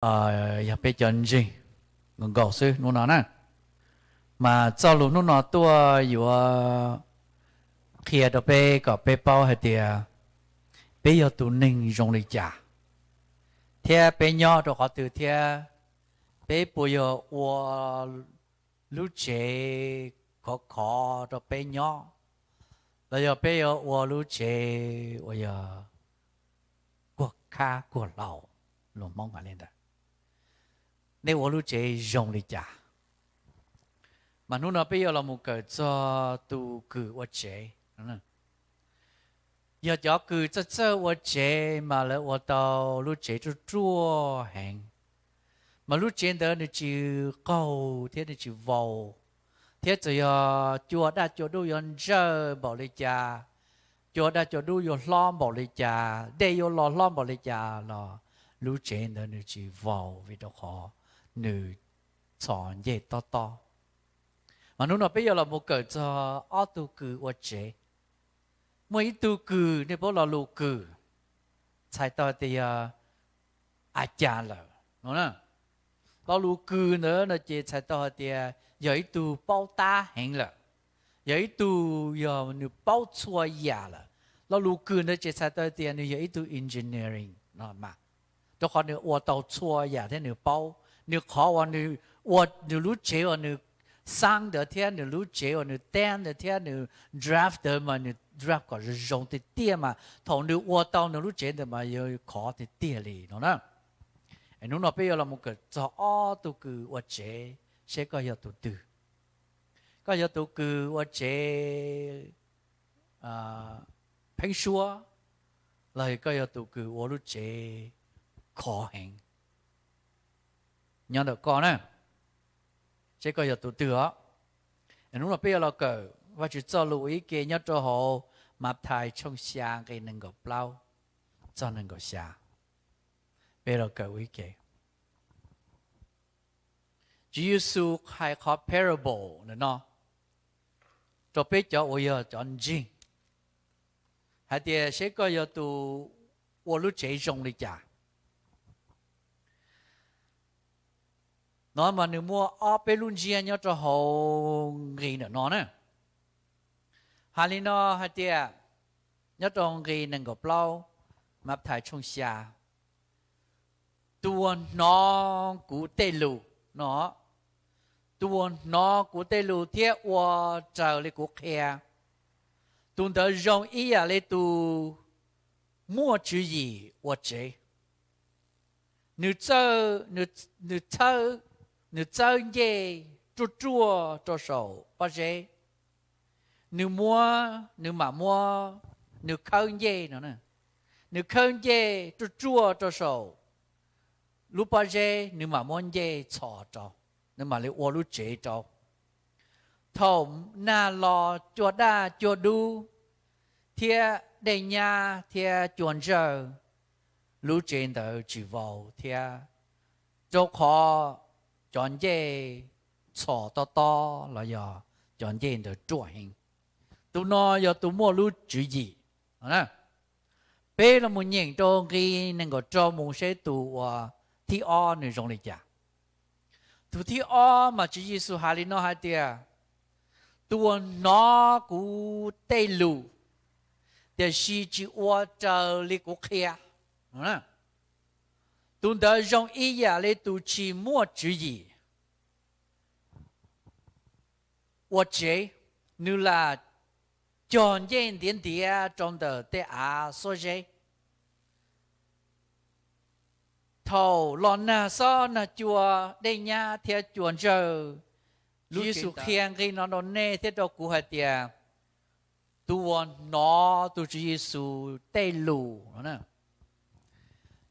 yog peb cov ntseeg nkaus nkaus xwb hnub no na. Mas txoj lus hnub no tuaj yuav qhia rau peb kom peb paub hais tias peb yog tus neeg zoo li cas, thiab peb nyob rau qhov twg thiab peb puas yog ua lub tsev khov khov rau peb nyob, los yog peb yuav ua lub tsev uas yog kuag khab kuag hlau, lus Hmoob hais li ntawd. Nej ua lub tsev zoo li cas? Mas hnub no peb yuav los mus kawm txog tus kws ua tsev. Yog cov kws txawj txawj ua tsev mas lawv ua tau lub tsev ruaj ruaj heev, mas lub tsev ntawd nws tsis qaug thiab nws tsis vau, thiab txawm yog cua daj cua dub yuav ntsawj npaum li cas, cua daj cua dub yuav hlob npaum li cas, dej yuav los hlob npaum li cas los lub tsev ntawd nws tsis vau vim rau qhov nws txhos ncej tob tob. Mas hnub no peb yuav los mus kawm txog ob tug kws ua tsev. Muaj ib tug kws nej paub lo lus kws txhais tau hais tias yog a cas lawm no. Lo lus kws ntawd no ces txhais tau hais tias yog ib tug paub tab heev lawm, yog ib tug yog nws paub txhua yam lawm. Lo lus kws ntawd ces txhais tau hais tias nws yog ib tug engineering no mas, rau qhov nws ua tau txhua yam thiab nws paub. Nws qhov uas nws ua nws lub tsev uas nws xab ntawd thiab nws lub tsev uas nws tab ntawd thiab nws draft ntawd mas nws draft kom zoo zoo tiag tiag mas thaum nws ua tau nws lub tsev ntawd mas yuav khov tiag tiag li no na. Hnub no peb yuav los mus kawm txog ob tug kws ua tsev, seb koj yog tus twg. Koj yog tus kws ua tsev pheeb suab, los koj yog tus kws ua lub tsev khov heev nyob ntawm koj na, seb koj yog tus twg os. Hnub no peb yuav los kawm Vajtswv txoj lus ua ib ke nyob rau hauv Mathais tshooj xya nqe nees nkaum plaub txog nees nkaum xya. Peb los kawm ua ib ke. Tswv Yexus hais qhov parable ntawm no rau peb cov uas yog cov ntseeg hais tias seb koj yog tus ua lub tsev zoo li cas. No mas nws muaj ob peb lub ntsiab nyob rau hauv nqe ntawm no na. Hais li no hais tias, nyob rau nqe nees nkaum plaub, Mathais tshooj xya, tus uas hnov kuv tej lus no, tus uas hnov kuv tej lus thiab ua raws li kuv qhia, tus ntawd zoo ib yam li tus muaj tswv yim ua tsev. Nws txawb, nws txhawb, nws txawb ncej ruaj ruaj rau saum pob zeb. Nws muab, nws mam muab, nws khawb ncej no, nws khawb ncej ruaj ruaj rau saum lub pob zeb, nws mam muab ncej txhos rau, nws mam li ua lub tsev rau. Thaum nag los cua daj cua dub thiab dej nyab thiab cua ntsawj, lub tsev ntawd tsis vau thiab, rau qhov cov ncej txhos tob tob los yog cov ncej ntawd ruaj heev. Tus no yog tus muaj lub tswv yim. Peb los mus nyeem rau nqe nees nkaum rau mus seb tus uas thib ob nws zoo li cas. Tus thib ob mas Tswv Yexus hais li no hais tias, tus uas hnov kuv tej lus tiam sis tsis ua raws li kuv qhia, tus ntawd zoo ib yam li tus tsis muaj tswv yim ua tsev, nws lam cog ncej ntiav ntiav rau ntawm tej av xuab zeb. Thaum los nag xob nag cua, dej nyab thiab cua ntsawj, Tswv Yexus qhia nqe no rau nej thiab rau kuv hais tias, tus uas hnov tus Tswv Yexus tej lus no,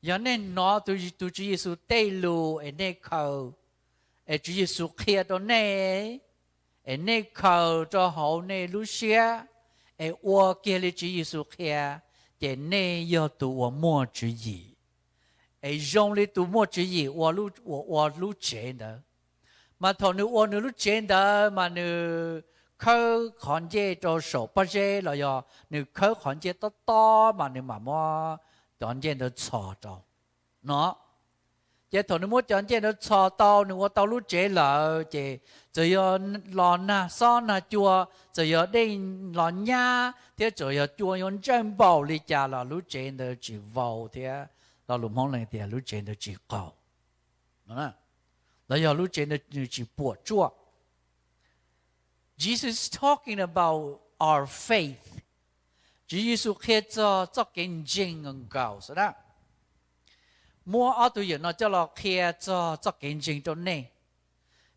yog nej hnov tus Tswv Yexus tej lus es nej khaws, es Tswv Yexus qhia rau nej, es nej khaws rau hauv nej lub siab, es ua kiag li Tswv Yexus qhia, ces nej yog tus uas muaj tswv yim, es zoo li tus muaj tswv yim uas ua lub tsev ntawd. Mas thaum nws ua nws lub tsev ntawd mas nws khawb qhov ncej rau saum pob zeb los yog nws khawb qhov ncej tob tob mas nws mam muab cov ncej ntawd txhos rau no. Ces thaum nws muab cov ncej ntawd txhos tau, nws ua tau lub tsev lawm, ces txawm yog los nag xob nag cua, txawm yog dej los nyab, thiab txawm yog cua yuav ntsawj npaum li cas los lub tsev ntawd tsis vau thiab. Lo lus Hmoob lees tias lub tsev ntawd tsis qaug, los yog lub tsev ntawd nws tsis puam tsuaj. Jesus talking about our faith. Tswv Yexus qhia txog txoj kev ntseeg nkaus xwb na. Muab ob tug yawm no coj los qhia txog txoj kev ntseeg rau nej.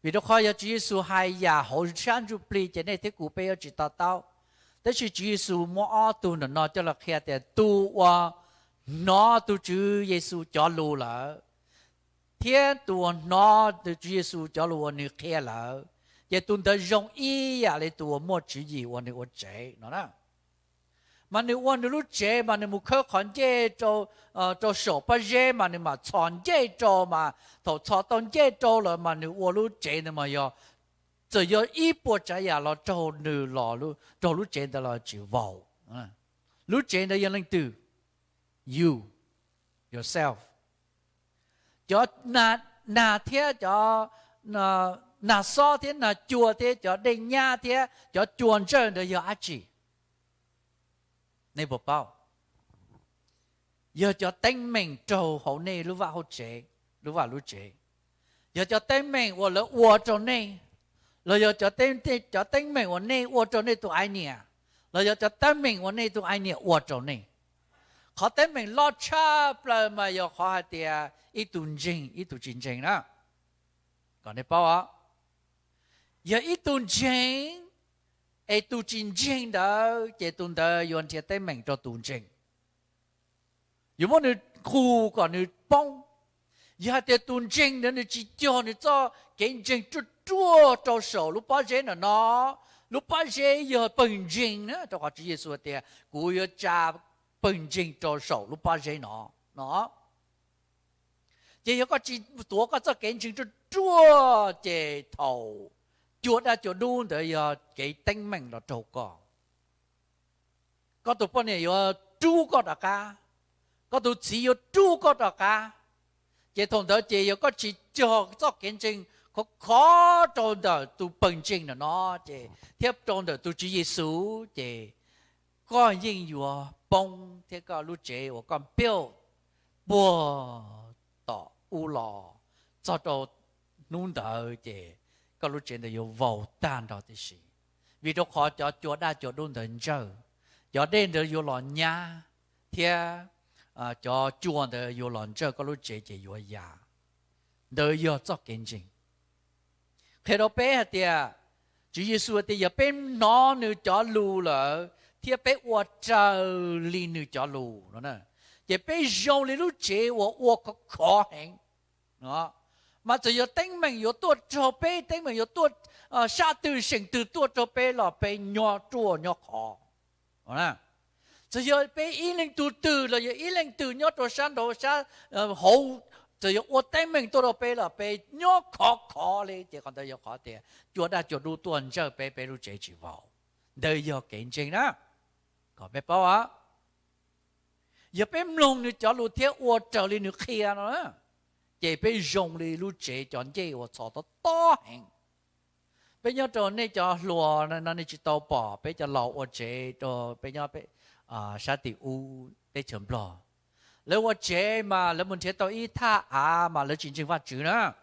Vim rau qhov yog Tswv Yexus hais yam hauv sab ntsuj plig ces nej thiab kuv peb yuav tsis to taub. Tab sis Tswv Yexus muab ob tug ntawm no coj los qhia tias tus uas hnov tus Tswv Yexus cov lus lawm, thiab tus uas hnov tus Tswv Yexus cov lus uas nws qhia lawm, ces tus ntawd zoo ib yam li tus uas muaj tswv yim uas nws ua tsev no na. Mas nws ua nws lub tsev mas nws mus khawb qhov ncej rau saum pob zeb mas nws mam txhos ncej rau mas thaum txhos tau ncej rau lawm mas nws ua lub tsev ntawd mas yog, txawm yog ib puas tsav yam los raug nws los raug lub tsev ntawd los tsis vau. Lub tsev ntawd yog leej twg? You, yourself. Cov nag thiab cov nag xob thiab nag cua thiab cov dej nyab thiab cov cua ntsawj ntawd yog dab tsi? Nej puas paub? Yog cov teeb meem raug hauv nej lub vaj hauv tsev, lub vaj lub tsev. Yog cov teeb meem uas lawv ua rau nej, los yog cov teeb meem uas nej ua rau nej tus aiv niam, los yog cov teeb meem uas nej tus aiv niam ua rau nej. Qhov teeb meem loj tshaj plaws mas yog qhov hais tias ib tug ntseeg ib tug tsis ntseeg na. Kom nej paub os, yog ib tug ntseeg es tus tsis ntseeg ntawd ces tus ntawd yuav nrhiav teeb meem rau tus ntseeg, yuav muab nws qus kom nws poob. Yog hais tias tus ntseeg ntawd nws tsis cog nws txoj kev ntseeg ruaj ruaj rau saum lub pob zeb ntawm no, lub pob zeb yog pawg ntseeg na, rau qhov Tswv Yexus tias kuv yuav tsa pawg ntseeg rau saum lub pob zeb no, no. Ces yog koj tsis tuav koj txoj kev ntseeg ruaj ruaj ces thaum cua daj cua dub ntawd yog kev teeb meem los raug koj. Koj tus poj niam yuav rub koj rov qab, koj tus txiv yuav rub koj rov qab. Ces thaum ntawd ces yog koj tsis cog txoj kev ntseeg khov khov rau ntawm tus pawg ntseeg ntawm no ces thiab rau ntawm tus Tswv Yexus ces koj yeej yuav poob thiab koj lub tsev uas koj build puag tom ub los txog rau hnub ntawd ces koj lub tsev ntawd yuav vau tag nrho tib si. Vim rau qhov cov cua daj cua dub ntawd ntsawj, cov dej ntawd yuav los nyab, thiab cov cua ntawd yuav los ntsawj koj lub tsev ces yuav ya. Ntawd yog txoj kev ntseeg. Qhia rau peb hais tias, Tswv Yexus hais tias yog peb hnov nws cov lus lawm thiab peb ua raws li nws cov lus no, ces peb zoo li lub tsev uas ua khov khov heev. Mas txawm yog teeb meem yuav tuaj raug peb, teeb meem yuav tuaj sab twg seem twg tuaj raug peb los peb nyob ruaj nyob khov. Txawm yog peb ib leej tug twg los yog ib leej twg nyob rau sab nraud sab hauv, txawm yog ua teeb meem tuaj rau peb los peb nyob khov khov li. Ces qhov ntawd yog qhov tias cua daj cua dub tuaj ntsawj peb, peb lub tsev tsis vau. Ntawd yog kev ntseeg na, kom peb paub. Yog peb mloog nws cov lus thiab ua raws li nws qhia no, ces peb zoo li lub tsev cov ncej uas txhos tob tob heev. Peb nyob rau nej cov hluas no nej tsis tau pom peb cov laus ua tsev rau peb nyob sab tim ub teb chaws Nplog. Lawv ua tsev mas lawv mus nrhiav tau ib thaj av mas lawv tsis ntseeg Vajtswv na.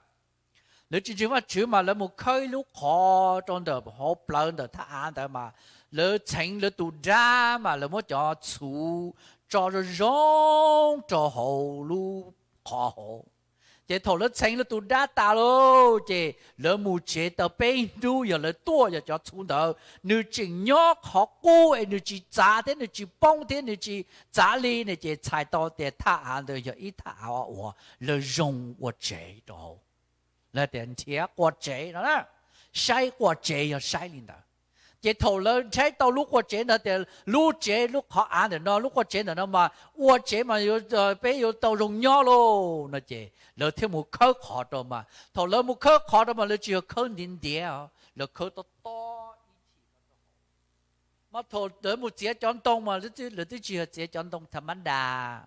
Lawv tsis ntseeg Vajtswv mas lawv mus khawb ib lub qhov rau ntawm hauv plawv ntawm thaj av ntawd mas lawv txheev lawv tus dab mas lawv muab cov txhuv tso zoo zoo rau hauv lub qhov hauv. Ces thaum lawv txheev lawv tus dab tas lauj, ces lawv mus tsev tau peb hnub, yog lawv tuaj yog cov txhuv ntawd nws tseem nyob qhov qub es nws tsis txav thiab nws tsis poob thiab nws tsis txav li ne, ces txhais tau tias thaj av ntawd yog ib thaj av uas lawv zoo ua tsev rau hauv. Lawv tias nrhiav qua tsev no, saib qua tsev yog saib li ntawd. Ces thaum lawv saib tau lub qua tsev ntawd tias lub tsev lub qhov av ntawm no, lub qua tsev ntawm no mas ua tsev mas peb yuav tau zoo nyob lauj no, ces lawv thiaj mus khawb qhov rau mas thaum lawv mus khawb qhov rau mas lawv tsis yog khawb ntiav ntiav, lawv khawb tob tob ib chim. Mas thaum lawv mus txiav cov ntoo mas lawv twb tsis yog txiav cov ntoo tha mab das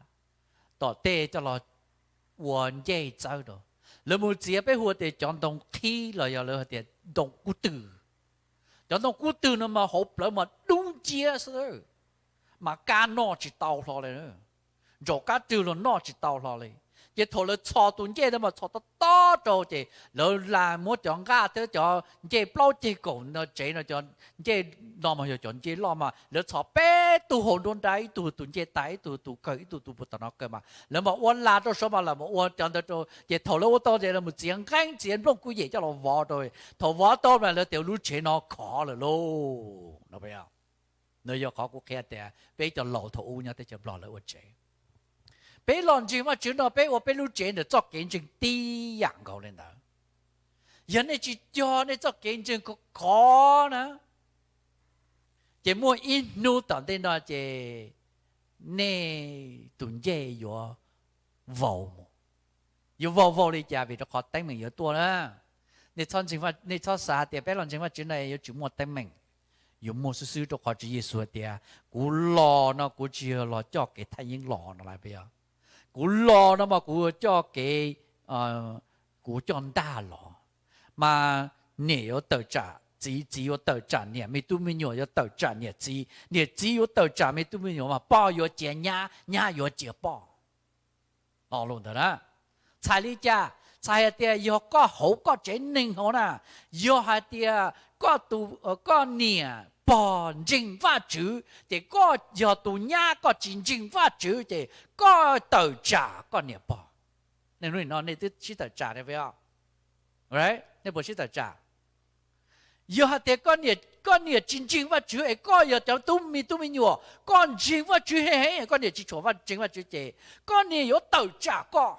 tom tej coj los ua ncej txawb rau. Lawv mus txiav peb hu tias cov ntoo qhib los yog lawv hais tias ntoo kub twg. Cov ntoo kub twg no mas hauv plawv mas dub nciab xwb, mas kab noj tsis tau hlo li, ntsaum kab twg los noj tsis tau hlo li. Ces thaum lawv txhos tus ncej ntawd mas txhos tob tob rau ces lawv las muab cov nqaj thiab cov ncej plaub ceg kaum no tsev no, cov ncej no mas yog cov ncej loj mas lawv txhos peb tug hauv nruab nrab, ib tug tus ncej tas, ib tug tus kawg, ib tug tus puag tom no kawg mas lawv mam ua las rau saud mas lawv mam ua cov ntawd rau. Ces thaum lawv ua tau ces lawv mus txiav nqeeb txiav nplooj kuj yem coj los vov rau. Thaum vov tau mas lawv tias lub tsev no khov lawm lauj no. No yog qhov kuv qhia tias peb cov laus thaum ub nyob teb chaws Nplog lawv ua tsev. Peb los ntseeg Vajtswv no peb ua peb lub tsev ntawm txoj kev ntseeg tib yam nkaus li ntawd. Yog nej tsis cog nej txoj kev ntseeg khov khov na, ces muaj ib hnub tom ntej no ces nej tus ncej yuav vau mus. Yuav vau vau li cas? Vim rau qhov teeb meem yuav tuaj na. Nej txhob xav tias peb los ntseeg Vajtswv no yuav tsis muaj teeb meem. Yuav muaj xwb xwb, rau qhov Tswv Yexus hais tias kuv los no kuv tsis yog los coj kev thaj yeeb los no lawm. Kuv los no mas kuv coj kev, kuv coj ntaj los. Mas niam yuav tawm tsam txiv, txiv yuav tawm tsam niam, me tub me nyuam yuav tawm tsam niam txiv, niam txiv yuav tawm tsam me tub me nyuam, mas poj yuav cia nyab, nyab yuav cia poj. Lo lus ntawd na, txhais li cas? Txhais hais tias yog koj hauv koj tsev neeg hauv na, yog hais tias koj, koj niam pog ntseeg Vajtswv ces koj yog tus nyab koj tsis ntseeg Vajtswv ces koj tawm tsam koj niam pog. Nej lub no nej twb sib tawm tsam, nej puas sib tawm tsam? Yog hais tias koj niam tsis ntseeg Vajtswv es koj yog cov tub me tub me nyuam, koj ntseeg Vajtswv heev heev, koj niam tsis tshua ntseeg Vajtswv ces koj niam yuav tawm tsam koj.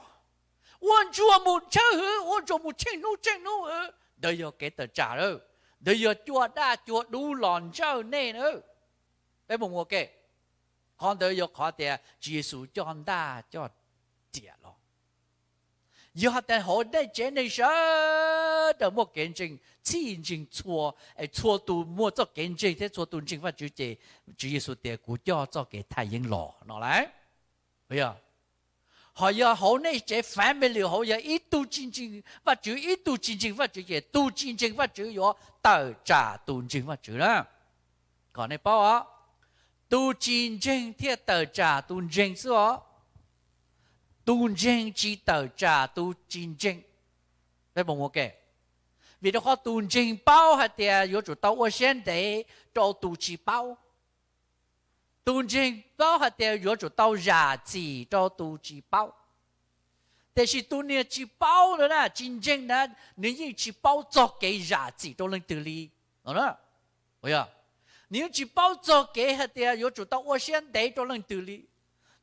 Ua ntsuag mus ntshaw hwv, ua ntsuag mus tsheej hnub tsheej hnub hwv, ntawd yog kev tawm tsam lawm. Ntawd yog cua daj cua dub los ntsawj nej na. Peb mus ua ke, qhov ntawd yog qhov tias Tswv Yexus coj ntaj coj riam los. Yog hais tias hauv nej tsev neeg sawv daws muaj kev ntseeg txhij ntseeg txhua, es txhua tus muaj txoj kev ntseeg thiab txhua tus ntseeg Vajtswv ces Tswv Yexus tias kuv coj txoj kev thaj yeeb los no lauj. Ho yog hauv nej tsev family hauv yog ib tug tsis ntseeg Vajtswv ib tug tsis ntseeg Vajtswv ces tus tsis ntseeg Vajtswv yuav tawm tsam tus ntseeg Vajtswv na. Kom nej paub os, tus tsis ntseeg thiaj tawm tsam tus ntseeg xwb os. Tus ntseeg tsis tawm tsam tus tsis ntseeg. Vim rau qhov tus ntseeg paub hais tias yuav tsum tau ua siab ntev rau tus tsis paub. Tus ntseeg paub hais tias yuav tsum tau zam txim rau tus tsis paub. Tiam sis tus niag tsis paub na, tsis ntseeg na, nws yeej tsis paub txog kev zam txim rau leej twg li. Nws yeej tsis paub txog kev hais tias yuav tsum tau ua siab ntev rau leej twg li.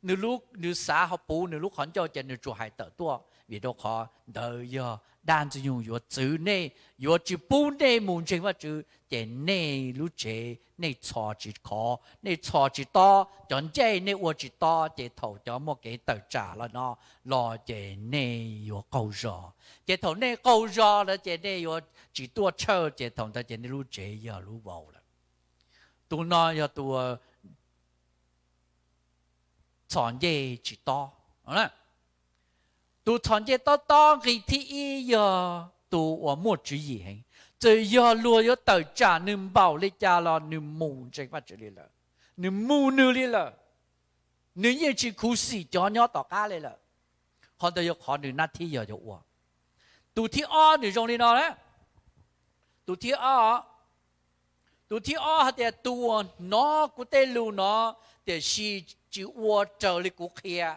Nws xav ho puv nws lub qhov ncauj ces nws tsuas hais tawm tuaj, vim rau qhov ntawd yog dab ntxwg nyoog yuav txwv nej, yuav tsis pub nej mus ntseeg Vajtswv ces nej lub tsev nej txhos tsis khov, nej txhos tsis tob, cov ncej nej ua tsis tob ces thaum cov muaj kev tawm tsam los no los ces nej yuav qaug zog. Ces thaum nej qaug zog lawm ces nej yuav tsis tuaj church ces thaum ntawd ces nej lub tsev yog lub vau lawm. Tus no yog tus txhos ncej tsis tob. Tus txhos ncej tob tob nqi thib ib yog tus uas muaj tswv yim heev. Txawm yog luag yuav tawm tsam nws npaum li cas los nws mus ntseeg Vajtswv li lawm, nws mus nws li lawm, nws yeej tsis khuv xim cov nyob tom qab li lawm. Qhov ntawd yog qhov nws nab thib yog yuav ua. Tus thib ob nws zoo li no na. Tus thib ob, tus thib ob hais tias tus uas hnov kuv tej lus no tiam sis tsis ua raws li kuv qhia,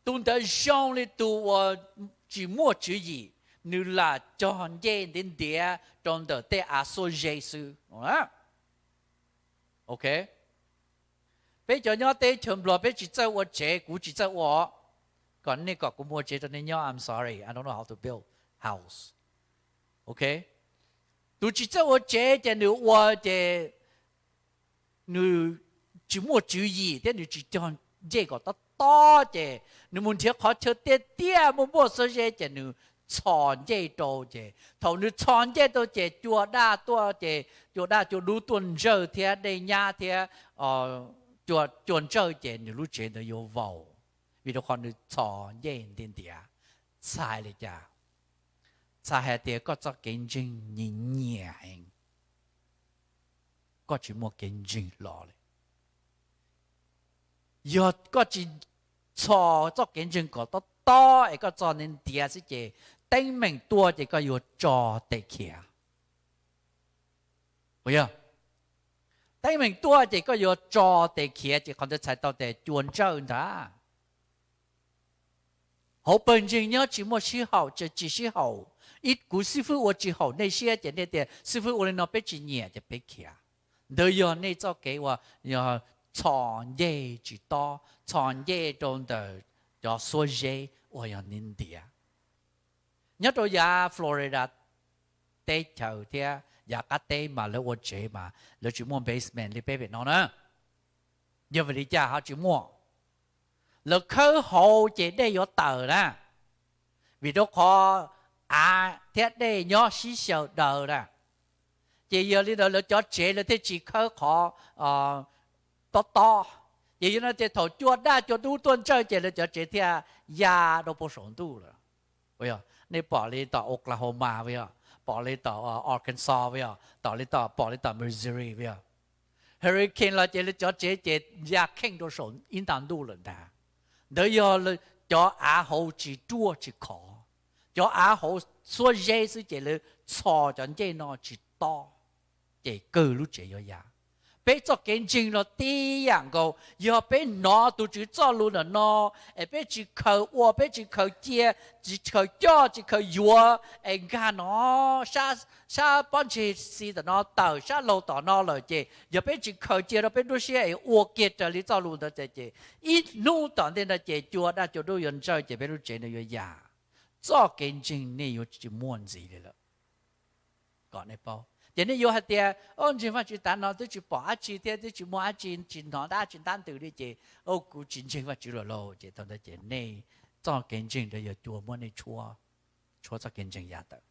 tus ntawd zoo li tus uas tsis muaj tswv yim, nws lam cog ncej ntiav ntiav rau ntawm tej av xuab zeb xwb. Ok, peb cov nyob teb chaws Nplog peb tsis txawj ua tsev, kuv tsis txawj ua. Kom nej kom kuv mus ua tsev rau nej nyob, I'm sorry, I don't know how to build house. Ok, tus tsis txawj ua tsev ces nws ua ces nws tsis muaj tswv yim thiab nws tsis cog ncej kom tob tob ces nws mus nrhiav qhov chaw tiaj tiaj muaj muaj xuab zeb ces nws txhos ncej rau ces thaum nws txhos ncej rau ces cua daj tuaj ces cua daj cua dub tuaj ntsawj thiab dej nyab thiab cua ntsawj ces nws lub tsev ntawd yuav vau, vim rau qhov nws txhos ncej ntiav ntiav. txhais li cas? Txhais hais tias koj txoj kev ntseeg nyias nyias heev, koj tsis muaj kev ntseeg los li. Yog koj tsis txhos txoj kev ntseeg kom tob tob es koj txo ntiav ntiav xwb ces teeb meem tuaj ces koj yuav tso tes khiav. Yog teeb meem tuaj ces koj yuav tso tes khiav, ces qhov ntawd txhais tau tias cua ntsawj ntag. Hauv pawg ntseeg nyob tsis muaj sib haum, tsis sib haum. Ib kuv xib fwb ua tsis haum nej siab ces nej tias xib fwb ua li no peb tsis nyiam ces peb khiav. Ntawd yog nej txoj kev uas yog txhos ncej tsis tob, txhos ncej rau ntawm cov xuab zeb uas yog ntiav ntiav. Nyob rau yav Florida teb chaws thiab yav qab teb mas lawv ua tsev mas lawv tsis muaj basement li peb pem no na. Yog vim li cas ho tsis muaj? Lawv khawb hauv ces dej yuav tawm na, vim rau qhov av thiab dej nyob sib xyaw daws na. Ces yog li ntawd lawv cov tsev lawv thiaj tsis khawb qhov tob tob. Ces yog no ces thaum cua daj cua dub tuaj ntsawj ces lawv cov tsev thiaj ya rau puag saum ntuj lawm. Nej pom li tom Oklahoma, pom li tom Arkansas, tom li tom, pom li tom Missouri. Hurricane los ces lawv cov tsev ces ya kheej rau saum ib nta ntuj lawm ntag. Ntawd yog cov av hauv tsis ruaj tsis khov, cov av hauv xuab zeb xwb ces lawv txhos cov ncej no tsis tob, ces kawg lub tsev yuav ya. Peb txoj kev ntseeg los tib yam nkaus, yog peb hnov tus Tswv txoj lus ntawm no es peb tsis khaws ua, peb tsis khaws cia, tsis khaws coj, tsis khaws yuav es nkag no sab pob ntseg xis tom no tawm sab laug tom no lawm ces yog peb tsis khaws cia rau peb lub siab es ua kiag raws li txoj lus ntawd ces ib hnub tom ntej no ces cua daj cua dub yuav ntsawj ces peb lub tsev no yuav ya. Txoj kev ntseeg nej yuav tsis muaj ntxiv li lawm. Kom nej paub ces nej yuav hais tias, o, ntseeg Vajtswv tav no twb tsis pom dab tsi thiab twb tsis muaj dab tsi, tsis hnov dab tsi ntab ntws li ces, o, kuv tsis ntseeg Vajtswv lawm lauj. Ces thaum ntawd ces nej txoj kev ntseeg ntawd yog cua muab nej tshuab, tshuab txoj kev ntseeg ya tawm.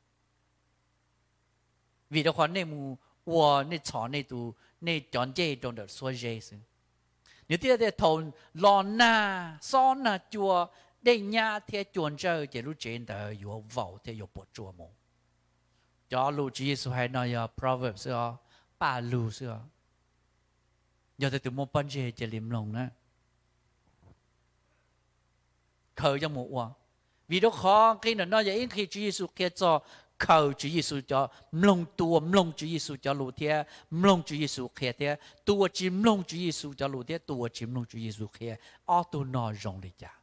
Vim rau qhov nej mus ua, nej txhos nej tus, nej cov ncej rau ntawm xuab zeb xwb. Nws thiaj tias thaum los nag xob nag cua, dej nyab thiab cua ntsawj ces lub tsev ntawd yuav vaus thiab yuav puas tsuaj mus. Cov lus Tswv Yexus hais no yog Proverbs xwb os, paj lug xwb os. Yog tias tus muaj pob ntseg cia li mloog na. Khaws coj mus ua. Vim rau qhov nqe ntawm no yog ib nqe Tswv Yexus qhia txog khaws Tswv Yexus cov, mloog, tus uas mloog Tswv Yexus cov lus thiab mloog Tswv Yexus qhia thiab tus uas tsis mloog Tswv Yexus cov lus thiab tus uas tsis mloog Tswv Yexus qhia, ob tug no zoo li cas?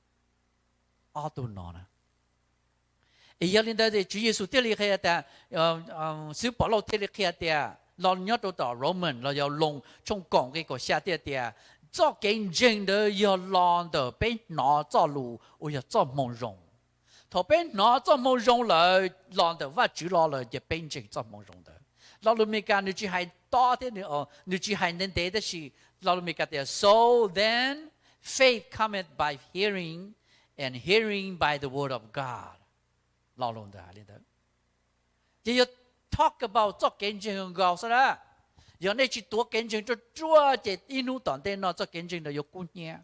Ob tug no na. Es yog li ntawd Tswv Yexus thiaj li qhia tias, xib hwb Pov Lauj thiaj li qhia tias los nyob rau tom Roman los yog Loos tshooj kaum nqe kaum xya thiaj tias, txoj kev ntseeg ntawd yog los ntawm peb hnov txoj lus uas yog txoj moo zoo. Thaum peb hnov txoj moo zoo lawm los ntawm Vajtswv los lawm ces peb ntseeg txoj moo zoo ntawd. Lo lus Meskas nws tsis hais tob thiab, nws tsis hais ntev ntev tab sis lo lus Meskas tias, so then faith cometh by hearing, and hearing by the word of God. Lo lus ntawd hais li ntawd. Ces yog talk about txoj kev ntseeg nkaus xwb na. Yog nej tsis tuav kev ntseeg ruaj ruaj ces ib hnub tom ntej no txoj kev ntseeg ntawd yuav kub hnyiab.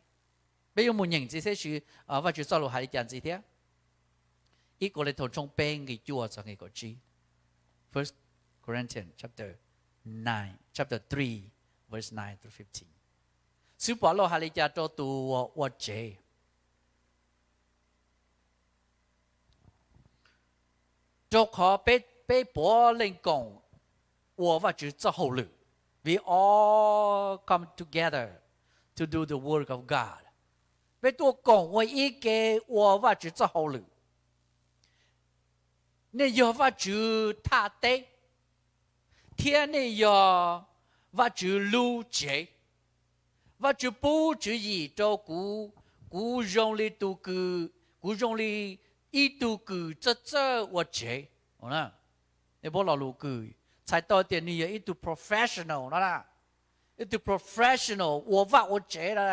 Peb yuav mus nyeem ntxiv seb Vajtswv txoj lus hais li cas ntxiv thiab. Ib Kauleethaus tshooj peb nqe cuaj txog nqe kaum tsib. First Corinthians chapter nine, chapter three, verse nine through fifteen. Xib hwb Pov Lauj hais li cas rau tus uas ua tsev? Rau qhov peb, peb puav leej koom ua Vajtswv txoj hauj lwm. We all come together to do the work of God. Peb tuaj koom ua ib ke ua Vajtswv txoj hauj lwm. Nej yog Vajtswv thaj teb, thiab nej yog Vajtswv lub tsev. Vajtswv pub tswv yim rau kuv, kuv zoo li tus kws, kuv zoo li ib tug kws txawj txawj ua tsev. Nej paub lo lus kws, txhais tau tias nws yog ib tug professional no, ib tug professional ua vaj ua tsev no,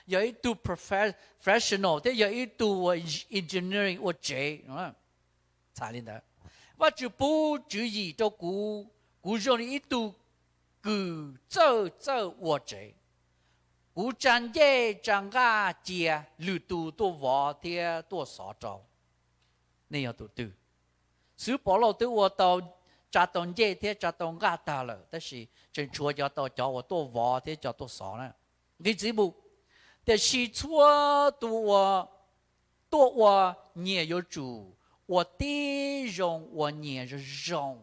yog ib tug professional thiab yog ib tug engineering ua tsev. Txhais li ntawd, Vajtswv pub tswv yim rau kuv, kuv zoo li ib tug kws txawj txawj ua tsev. Kuv tsa ncej tsa nqaj cia, lwm tus tuaj vov thiab tuaj xov rau. Nej yog tus twg? Xib hwb Pov Lauj twb ua tau, tsa tau ncej thiab tsa tau nqaj tag lawm, tab sis tseem tshuav cov, tau cov uas tuaj vov thiab cov tuaj xov na. Nqi txiv mus, tiam sis txhua tus uas tuaj ua nyias yuav tsum ua tib zoo ua nyias zoo zoo,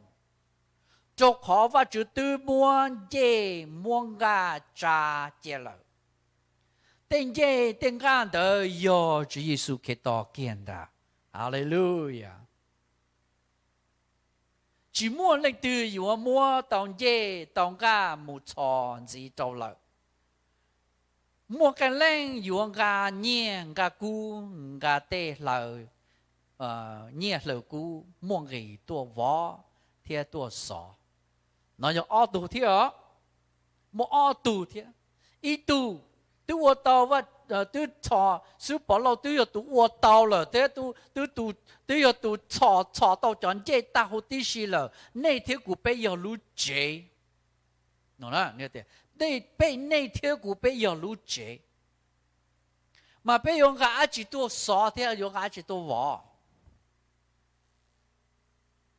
rau qhov Vajtswv twb muab ncej muab nqaj tsa cia lawm. Tej ncej tej nqaj ntawd yog Tswv Yexus Khetos kiag ntag. Haleluya. Tsis muaj leej twg yuav muab tau ncej tau nqaj mus txhos ntxiv rau lawm. Muaj qee leej yuav nqa nyiaj nqa kub, nqa tej hlaws, nyiaj hlaws kub muaj nqis tuaj vov thiab tuaj xov. No yog ob tug thiab os. Muaj ob tug thiab. Ib tug twb ua tau, twb txhos, xib hwb Pov Lauj twb yog tus ua tau lawm thiab, twb, twb yog tus txhos, txhos tau cov ncej tag huv tib si lawm. Nej thiab kuv peb yog lub tsev. Nej, peb, nej thiab kuv peb yog lub tsev, mas peb yuav nqa dab tsi tuaj xov thiab yuav nqa dab tsi tuaj vov?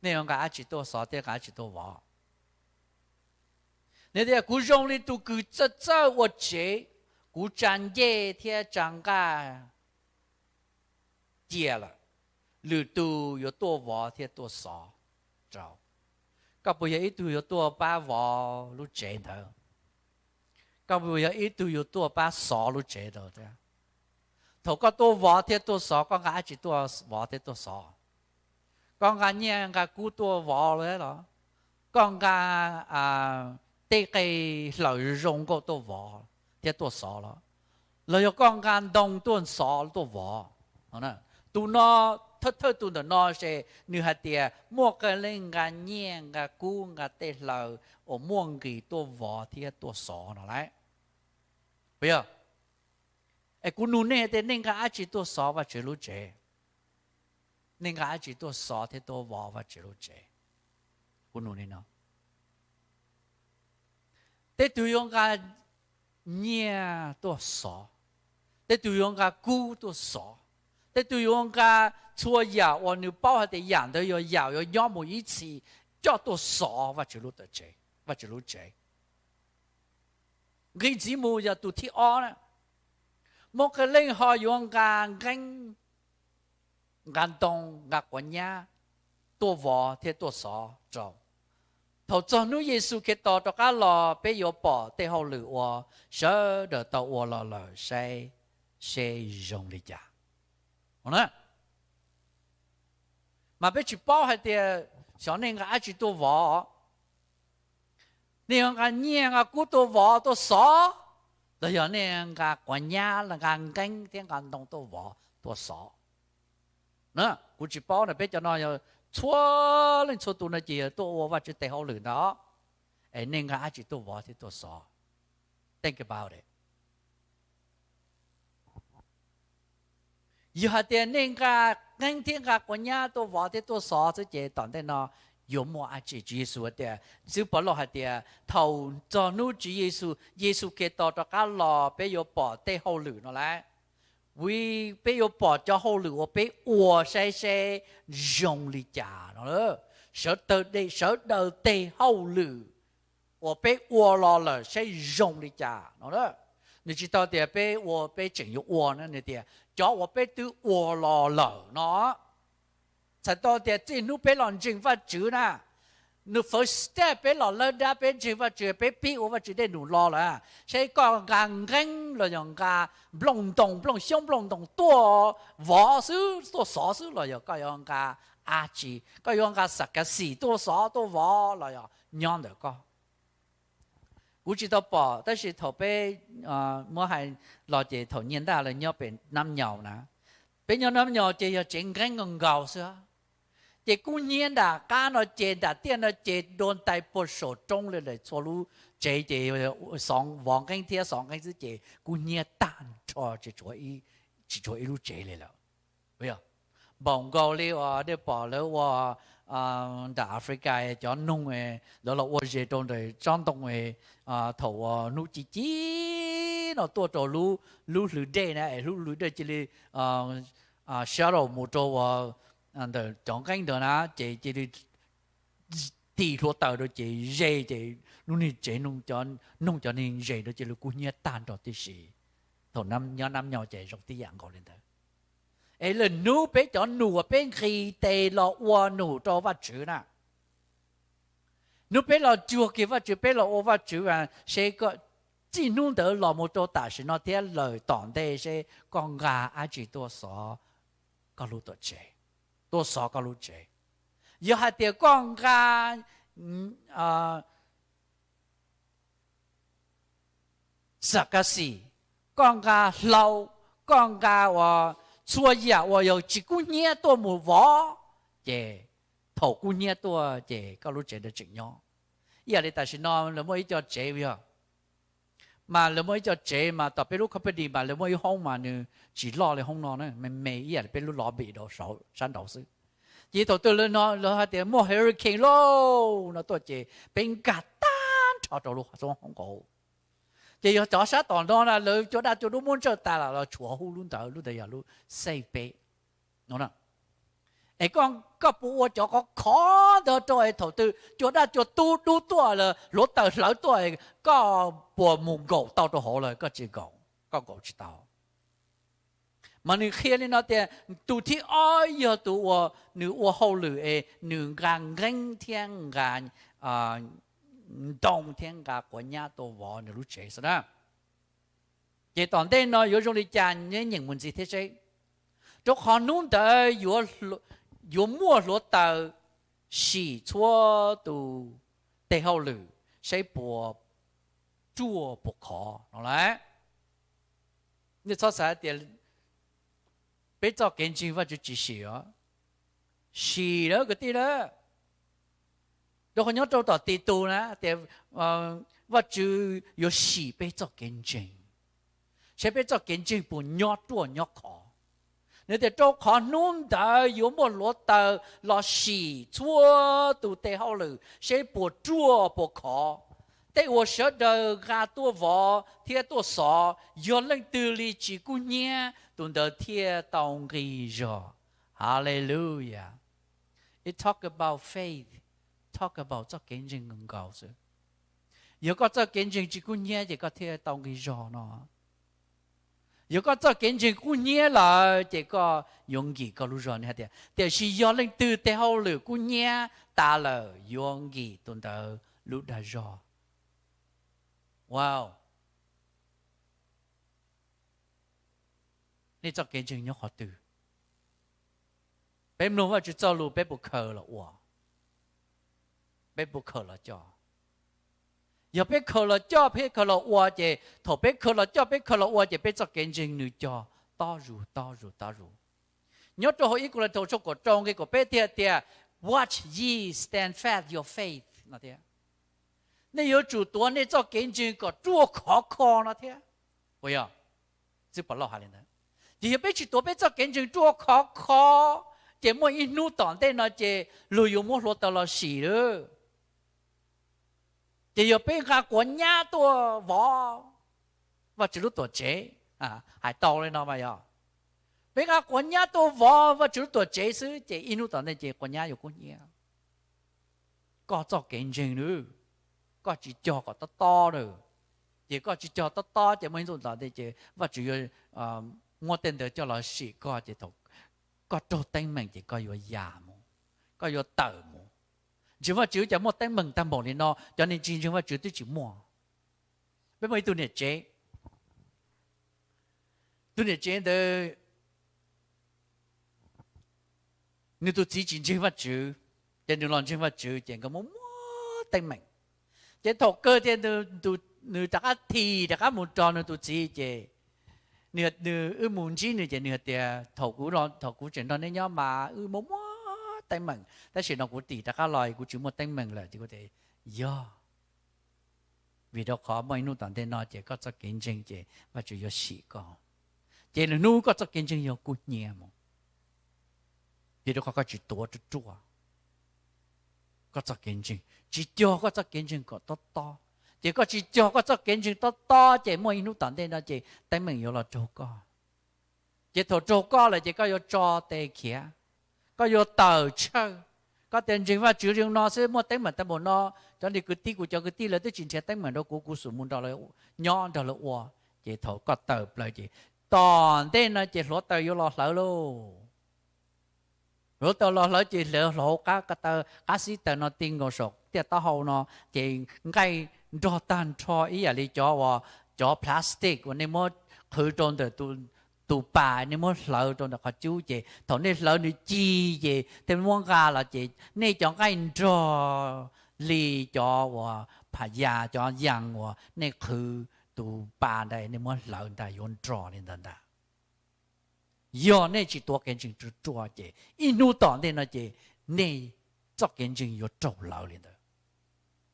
Nej yuav nqa dab tsi tuaj xov thiab nqa dab tsi tuaj vov? Nws tias, kuv zoo li tus kws txawj txawj ua tsev, kuv tsa ncej thiab tsa nqaj cia lawm, lwm tus yuav tuaj vov thiab tuaj xov rau. Koj puas yog ib tug yuav tuaj pab vov lub tsev ntawd? Koj puas yog ib tug yuav tuaj pab xov lub tsev rau thiab? Thaum koj tuaj vov thiab tuaj xov, koj nqa dab tsi tuaj vov thiab tuaj xov? Koj nqa nyiaj nqa kub tuaj vov los? Koj nqa tej qe hlaws zoo nkauj tuaj vov thiab tuaj xov los? Los yog koj nqa ntoo tuaj xov tuaj vov? Tus no, thawj thawj tus ntawm no ces nws hais tias muaj qee leej nqa nyiaj nqa kub nqa tej hlaws uas muaj nqis tuaj vov thiab tuaj xov no lauj. Puas yog? Es kuv nug nej tias nej nqa dab tsi tuaj xov Vajtswv lub tsev? Nej nqa dab tsi tuaj xov thiab tuaj vov Vajtswv lub tsev? Kuv nug li no. Tej tug yuav nqa nyiaj tuaj xov, tej tug yuav nqa kub tuaj xov, tej tug yuav nqa txhua yam uas nws paub hais tias yam ntawd yog yam yuav nyob mus ib txhis coj tuaj xov Vajtswv lub tsev. Nqi ntxiv mus yog tus thib ob na. Muaj qee leej ho yuav nqa nqeeb, nqa ntoo, nqa quav nyab tuaj vov thiab tuaj xov rau. Thaum txog hnub Yexus Khetos rov qab los peb yuav pom tej hauj lwm uas sawv daws tau ua los lawm saib seb zoo li cas. Mas peb tsis paub hais tias xyov nej nqa dab tsi tuaj vov. Nej yuav nqa nyiaj nqa kub tuaj vov tuaj xov, los yog nej nqa quav nyab los nqa nqeeb thiab nqa ntoo tuaj vov tuaj xov? Kuv tsis paub na, peb cov no yog txhua leej txhua tus no ces yog tuaj ua Vajtswv tes hauj lwm ntag. Es nej nqa dab tsi tuaj vov thiab tuaj xov? Think about it. Yog hais tias nej nqa nqeeb thiab nqa quav nyab tuaj vov thiab tuaj xov xwb ces tom ntej no yuav muaj dab tsi? Tswv Yexus hais tias, Xib hwb Pov Lauj hais tias thaum txog hnub Tswv Yexus, Yexus Khetos rov qab los peb yuav pom tej hauj lwm no lauj. Peb yuav pom cov hauj lwm uas peb ua saib seb zoo li cas no. Sawv daws, sawv daws tes hauj lwm uas peb ua los lawm saib zoo li cas no. Nws tsis tau tias peb ua, peb tseem yuav ua na, nws tias cov uas peb twb ua los lawm no. Txhais tau tias txij hnub peb los ntseeg Vajtswv na, nws first step peb los lawb dab peb ntseeg Vajtswv, peb pib ua Vajtswv dej num los lawm, saib koj nqa nqeeb los yog nqa nplooj ntoo, nplooj xyoob nplooj ntoo tuaj vov xwb, tuaj xov xwb los yog koj yuav nqa dab tsi, koj yuav nqa xam kav xim tuaj xov tuaj vov los yog nyob ntawm koj? Kuv tsis tau pom tab sis thaum peb muab hais los ces thaum nyiaj ntaj lawv nyob pem Nab Nyaus na, peb nyob Nab Nyaus ces yog tsev nqeeb nkaus nkaus xwb. Ces kub hnyiab nram qab no ces nram tiaj no ces dua ntais puag saum roob li lawm, txhua lub tsev ces vov nqeeb thiab xov nqeeb xwb ces kub hnyiab tag nrho, tsis tshuav ib lub tsev li lawm. Npaum nkaus li uas nej pom lawv ua nram Africa cov noog, lawv los ua zes rau ntawm tsob ntoo, thaum uas hnub ci ci no tuaj rau lub hlwv dej na, es lub hlwv dej cia li shadow mus rau uas ntawm cov nqeeb ntawd na, ces cia li tis hluav taws rau ces ze, ces lub niag tsev, noog cov neeg ze rau ces lawv kub hnyiab tag nrho tib si. Thaum nyob nab nyo ces zoo tib yam nkaus li ntawd. Es lwm hnub peb cov num uas peb nqis tes los ua num rau Vajtswv na, hnub peb los cuag kiag Vajtswv, peb los ua Vajtswv, seb txij hnub ntawd los mus rau tam sim no thiab lawm tom ntej seb koj nqa dab tsi tuaj xov koj lub tuam tsev, tuaj xov koj lub tsev. Yog hais tias koj nqa xam kas xim, koj nqa hlau, koj nqa uas txhua yam uas yog tsis kub hnyiab tuaj mus vov, ces thaum kub hnyiab tuaj ces koj lub tsev ntawd tseem nyob. Ib yam li tam sim no lawv muaj ib co tsev yog, mas lawv muaj ib co tsev mas tom peb lub company mas lawv muaj ib hoob mas nws tsis loj li hoob no na, me me ib yam li peb lub lobby rau sab nraud xwb. Ces thaum twg lawv hais tias muaj hurricane lauj no tuaj ces peb nkag tag nrho rau lub hoob nkaus. Ces yog cov sab tom no na lawv cua daj cua dub muab ntsawj tas los los tshuav hauv lub ntawd, lub ntawd yog lub safe peb no. Es koj puas ua cov khov khov ntawd rau es thaum twg cua daj cua tub dub tuaj los hluav taws hlawv tuaj, koj puas mus nkaum tau rau hauv lawm? Koj tsis nkaum, koj nkaum tsis tau. Mas nws qhia li no tias tus thib ob yog tus uas nws ua hauj lwm es nws nqa nqeeb thiab nqa ntoo thiab nqa quav nyab tuaj vov nws lub tsev xwb na. Ces tom ntej no yuav zoo li cas neb nyeem mus ntxiv thiab seb, rau qhov hnub ntawd yuav muaj hluav taws sim txhua tus tes hauj lwm seb puas ruaj puas khov no lauj. Nej txhob xav tias peb txoj kev ntseeg Vajtswv tsis sim os, sim lawm kwv tij na. Rau qhov nyob rau tom Titus na tias Vajtswv yuav sim peb txoj kev ntseeg, seb peb txoj kev ntseeg puas nyob ruaj nyob khov. Nws tias rau qhov hnub ntawd yuav muaj hluav taws los sim txhua tus tes hauj lwm seb puas ruaj puas khov. Tej uas sawv daws nqa tuaj vov thiab tuaj xov, yog leej twg li tsis kub hnyiab tus ntawd thiaj tau nqi zog. Hallelujah. It talk about faith, talk about txoj kev ntseeg nkaus xwb. Yog koj txoj kev ntseeg tsis kub hnyiab ces koj thiaj tau nqi zog no. Yog koj txoj kev ntseeg kub hnyiab lawm ces koj yuav nkim koj lub zog. Nws hais tias tiam sis yog leej twg tej hauj lwm kub hnyiab tas lawm yuav nkim tus ntawd lub dag zog. Wow. Nej txoj kev ntseeg nyob qhov twg? Peb mloog Vajtswv txoj lus peb puas khaws los ua? Peb puas khaws los coj? Yog peb khaws los coj peb khaws los ua ces thaum peb khaws los coj peb khaws los ua ces peb txoj kev ntseeg nws cog tob zus tob zus tob zus. Nyob rau hauv ib Kuv Las Thau tshooj kaum rau nqe kaum peb thiaj tias, Watch ye stand fast your faith no thiab. Nej yuav tsum tuav nej txoj kev ntseeg kom ruaj khov kho no thiab. Puas yog? Txwj Pov Lauj hais li ntawd. Ces yog peb tsis tuav peb txoj kev ntseeg ruaj khov kho, ces muaj ib hnub tom ntej no ces luag yuav muab hluav taws los sim lawm. Ces yog peb nqa quav nyab tuaj vov Vajtswv lub tuam tsev, hais tau li no mas yog peb nqa quav nyab tuaj vov Vajtswv lub tuam tsev xwb ces ib hnub tom ntej ces quav nyab yuav kub hnyiab. Koj txoj kev ntseeg nawb, koj tsis cog kom tob tob nawb. Ces koj tsis cog tob tob ces muaj ib hnub tom ntej ces Vajtswv yuav muab tej ntawd coj los sim koj ces thaum koj raug teeb meem ces koj yuav ya mus, koj yuav tawm mus. Ntseeg Vajtswv cas muaj teeb meem tag npaum li no, cov neeg tsis ntseeg Vajtswv twb tsis muaj. Peb muaj ib tug niam tsev, tus niam tsev ntawd nws tus txiv tsis ntseeg Vajtswv, ces nws los ntseeg Vajtswv ces nkawd muaj muaj teeb meem. Ces thaum kawg thiab nws rov qab thim rov qab mus rau nws tus txiv ces nws, wb mus ntsib nws ces nws hais tias, thaum kuv tseem nrog neb nyob mas wb muaj muaj teeb meem, tab sis no kuv thim rov qab los kuv tsis muaj teeb meem lawm. Ces kuv tias, yog vim rau qhov muaj ib hnub tom ntej no ces koj txoj kev ntseeg ces Vajtswv yuav sim koj, ces lwm hnub koj txoj kev ntseeg yuav kub hnyiab mus. Vim rau qhov koj tsis tuav ruaj ruaj koj txoj kev ntseeg, tsis cog koj txoj kev ntseeg kom tob tob. Ces koj tsis cog koj txoj kev ntseeg tob tob ces muaj ib hnub tom ntej no ces teeb meem yuav los raug koj. Ces thaum raug koj lawm ces koj yuav tso tes khiav, Koj yuav tawm tsawg? Koj tias ntseeg Vajtswv zoo no xwb, muaj teeb meem tau npaum no, cov niag kwv tij, kuv cov kwv tij lawv twb tsis nrhiav teeb meem rau kuv, kuv xum mus nrog lawv nyob nrog lawv ua. Ces thaum koj tawm plaws ces tom ntej no ces hluav taws yuav los hlawv lauj. Hluav taws los hlawv ces hlawv hauv qab ko taw, qab xib taws no ti nkaus saum tiaj taub hau no, ces nqaij nrog tag nrho ib yam li cov uas, cov plastic uas nej muab qhwv rau ntawm tus pas, nej muab hlawv rau ntawm qhov cub, ces thaum nej hlawv nws ci ces thiaj muab nqa los ces nej cov nqaij nrog li cov uas pham yas, cov yas uas nej qhwv tus pas ntawd, nej muab hlawv ntag yuav nrog li ntawd ntag. Yog nej tsis tuav kev ntseeg ruaj ruaj ces ib hnub tom ntej no ces nej txoj kev ntseeg yuav raug hlawv li ntawd.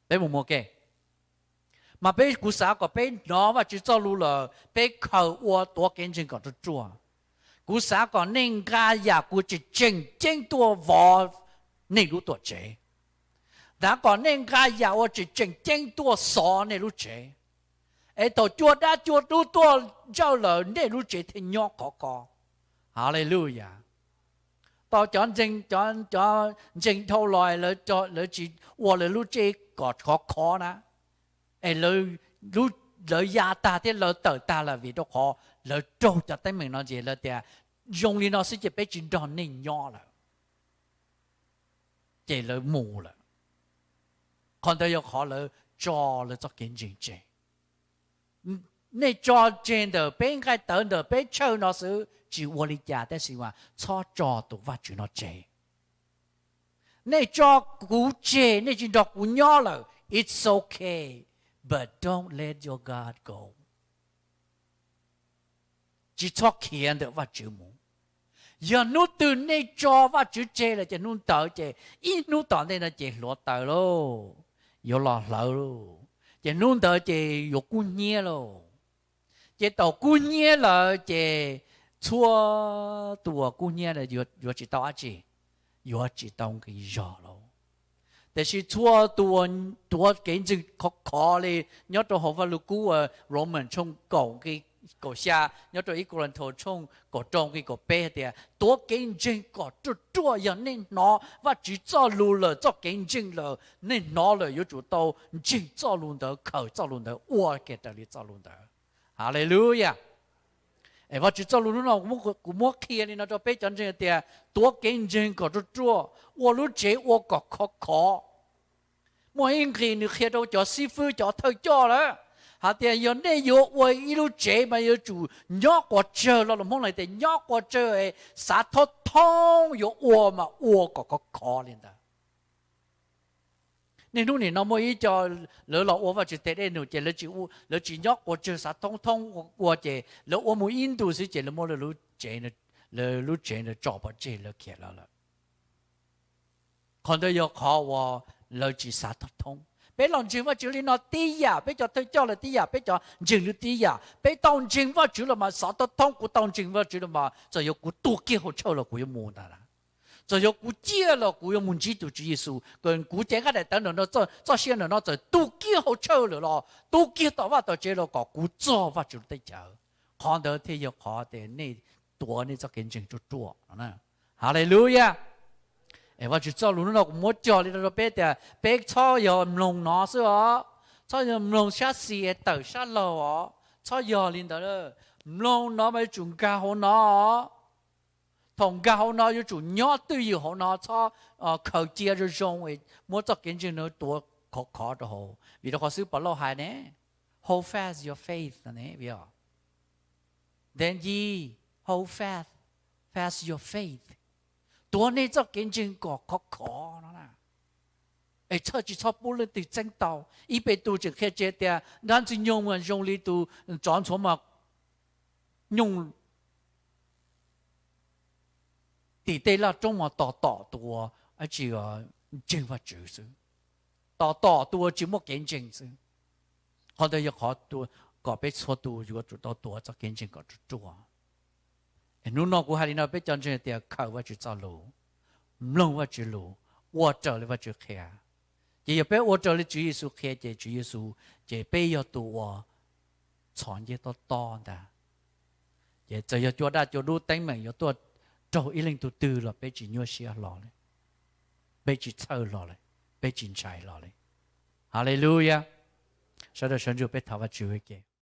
Peb mus ua ke. Mas peb, kuv xav kom peb hnov Vajtswv txoj lus lawm peb khaws ua, tuav kev ntseeg kom ruaj ruaj. Kuv xav kom nej nqa yam kuv tseem tseem ceeb tuaj vov nej lub tuam tsev. Xav kom nej nqa yam uas tseem tseem ceeb tuaj xov nej lub tsev, es thaum cua dab cua dub tuaj ntsawj lawm nej lub tsev thiaj nyob khov kho. Haleluyas. Tau cov ntseeg, cov ntseeg dhau los lawv tsis ua lawv lub tsev kom khov kho na, es lawv ya tag thiab lawv tawm tag lawm vim rau qhov lawv raug cov teeb meem no ces lawv tias, zoo li no xwb ces peb tsis nrog nej nyob lawm. Ces lawv mus lawm. Qhov ntawd yog qhov lawv tso lawv txoj kev ntseeg tseg. Nej tso tseg ntawm peb nqaij tawv ntawm peb chaw no xwb tsis ua li cas, tab sis mas txhob tso tus Vajtswv no tseg. Nej tso kuv tseg, nej tsis nrog kuv nyob lawm, it's okay, but don't let your God go. Tsis txhob khiav ntawm Vajtswv mus. Yog hnub twg nej tso Vajtswv tseg lawm ces hnub ntawd ces ib hnub tom ntej no ces hluav taws lauj, yuav los hlawv lauj, ces hnub ntawd ces yuav kub hnyiab lauj. Ces thaum kub hnyiab lawm ces txhua tus uas kub hnyiab yuav tsis tau dab tsi, yuav tsis tau nqi zog lauj. Tiam sis txhua tus uas tuav kev ntseeg khov khov li, nyob rau hauv Vaj Lug Kub uas Roman tshooj kaum nqi kaum xya, nyob rau ib Korinthos tshooj kaum rau nqi kaum peb hais tias tuav kev ntseeg kom ruaj ruaj, yog nej hnov Vajtswv txoj lus lawm, txoj kev ntseeg lawm, nej hnov lawm yuav tsum tau ntseeg txoj lus ntawd, khaws txoj lus ntawd ua kiag raws li txoj lus ntawd. Haleluyas. Es Vajtswv txoj lus hnub no kuv muab qhia li no rau peb cov ntseeg tias tuav kev ntseeg kom ruaj ruaj, ua lub tsev ua kom khov khov. Muaj ib nqis nws qhia rau cov xib fwb cov thawj coj lawm hais tias yog nej yuav ua ib lub tsev mas yuav tsum nyob quas tsawg los, lus Hmoob hais tias nyob quas tsawg, xav thoob thoob yuav ua mas ua kom khov khov li ntawd. Niaj hnub nim no muaj ib co lawv los ua Vajtswv tes dej num ces lawv tsis nyob quas tsawg xav thoob thoob ua ces lawv ua mus ib ntus xwb ces lawv muab lawv lub tsev ntawd tso pov tseg lawv khiav lawm lawm. Qhov ntawd yog qhov uas lawv tsis xav thoob thoob. Peb los ntseeg Vajtswv li no tib yam, peb cov thawj coj los tib yam, peb cov ntseeg li tib yam. Peb tau ntseeg Vajtswv los mas xav thoob thoob, kuv tau ntseeg Vajtswv los mas txawm yuav kuv tuag kiag hauv tsawb los kuv yuav mus ntag. Txawm yuav kuv ciaj los kuv yuav mus ntsib tus Tswv Yexus, kom kuv cev nqaij daim tawv ntawm no, txoj sia ntawm no txawm tu kiag hauv tsawb lawm los tu kiag tom vaj tom tsev los kom kuv txog Vajtswv lub teb chaws. Qhov ntawd thiaj yog qhov tias nej tuav nej txoj kev ntseeg ruaj ruaj no. Haleluyas. Es Vajtswv txoj lus hnub no kuv muab cog li no rau peb tias peb txhob yog mloog no xwb os, txhob yog mloog sab xis tawm sab laug os, txhob yog li ntawd. Mloog no mas yuav tsum nkag hauv no. Thaum nkag hauv no yuav tsum nyob twj ywm hauv no, txhob khaws cia zoo zoo, muab txoj kev ntseeg no tuav khov khov rau hauv. Vim rau qhov xib hwb Pov Lauj hais ne, hold fast your faith ne, then ye hold fast, fast your faith. Tuav nej txoj kev ntseeg kom khov khov no na. Es txhob, tsis txhob pub leej twg txeeb tau. Ib Petus tseem qhia tseg tias dab ntxwg nyoog mas zoo li tus tsov ntxhuav mas nyooj tim tej laj roob mas tos tom tus uas tsis ntseeg Vajtswv xwb, tos tom tus uas tsis muaj kev ntseeg xwb. Qhov ntawd yog qhov kom peb txhua tus yuav tsum tau tuav txoj kev ntseeg kom ruaj ruaj. Hnub no kuv hais li no peb cov ntseeg tias khaws Vajtswv txoj lus, mloog Vajtswv lus, ua raws li Vajtswv qhia. Ces yog peb ua raws li Tswv Yexus qhia ces Tswv Yexus, ces peb yog tus uas txhos ncej tob tob ntag. Ces txawm yog cua daj cua dub teeb meem yuav tuaj raug ib leej tug twg los peb tsis nyuaj siab hlo li, peb tsis txhawj hlo li, peb tsis ntshai hlo li. Haleluya. Sawv daws sawv ntsug peb thov Vajtswv ua ke.